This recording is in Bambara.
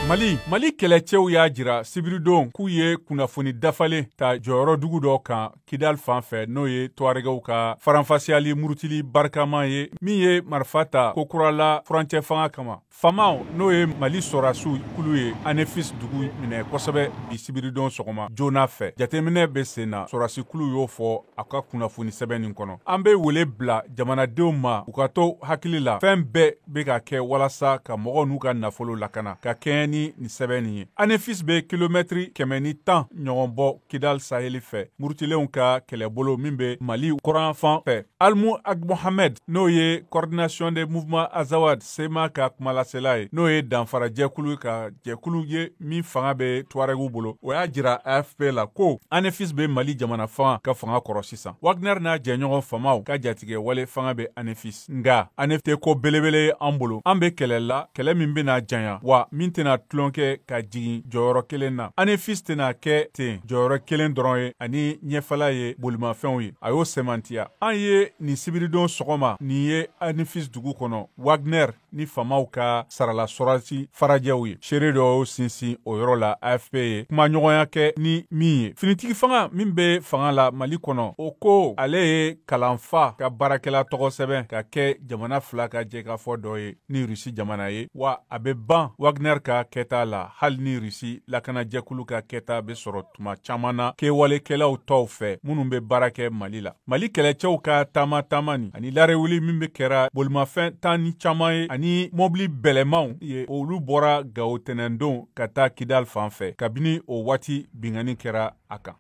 Mali kɛlɛcɛw y'a jira sibiridon k'u ye kunnafoni dafalen ta jɔyɔrɔ dugu dɔ kan Kidal fan fɛ, n'o ye Tuaregw ka faranfasiyali murutili barikama ye min ye marifa ta kokura la furancɛ fanga kama. Famaw, n'o ye Mali sɔrɔdasiw kulu ye, Anefis dugu minɛ kosɛbɛ bi sibiridon sɔgɔma joona fɛ. Jateminɛ bɛ sen na, sɔrɔdasi kulu y'o fɔ a ka kunnafoni sɛbɛn nin kɔnɔ. An bɛ wele bila jamanadenw ma u ka to hakili la, fɛn bɛɛ bɛ ka kɛ walasa ka mɔgɔw n'u ka nafolo lakana ka kɛɲɛ ni nin sɛbɛn nin ye. Anefis bɛ kilomɛtiri 110 ɲɔgɔn bɔ Kidal saheli fɛ, murutilenw ka kɛlɛbolo min bɛ Mali kɔrɔnfan fɛ. Almu Ag Mohamed, n'o ye coordination des mouvements Azawad CMA ka kumalasela ye, n'o ye danfarajɛkulu ka jɛkulu ye min fanga bɛ Tuaregw bolo, o y'a jira AFP la ko Anefis bɛ Mali jamana fanga ka fanga kɔrɔ sisan. Wagner n'a jɛɲɔgɔn famaw ka jatigɛ wale fanga bɛ Anefis, nka Anef tɛ ko belebele ye an bolo. An bɛ kɛlɛ la, kɛlɛ min bɛna janya, wa min tɛna tulon kɛ ka jigin jɔyɔrɔ kelen na. Anefis tɛna kɛ ten jɔyɔrɔ kelen dɔrɔn ye ani ɲɛfɛla ye bolimafɛnw ye, a y'o sɛmɛntiya. An ye nin sibiridon sɔgɔma nin ye Anefis dugu kɔnɔ, Wagner ni famaw ka sarala sɔrɔdasi farajɛw ye. Seere dɔw sinsin o yɔrɔ la AFP ye kumaɲɔgɔnya kɛ ni min ye. Finitigi fanga min bɛ fanga la Mali kɔnɔ, o ko ale ye kalanfa ka baarakɛla tɔgɔ sɛbɛn ka kɛ jamana fila ka jɛkafɔ dɔ ye ni Rusi jamana ye, wa a bɛ ban Wagner ka kɛta la, hali ni Rusi lakanajɛkulu ka kɛta bɛ sɔrɔ tuma caman na kɛwalekɛlaw tɔw fɛ minnu bɛ baara kɛ Mali la. Mali kɛlɛcɛw ka taama taama nin ani larewuli min bɛ kɛra bolimafɛn tan ni caman ye ani mɔbili bɛlɛmanw ye, olu bɔra Gawo tɛnɛndon ka taa Kidal fan fɛ kabini o waati binkanni kɛra a kan.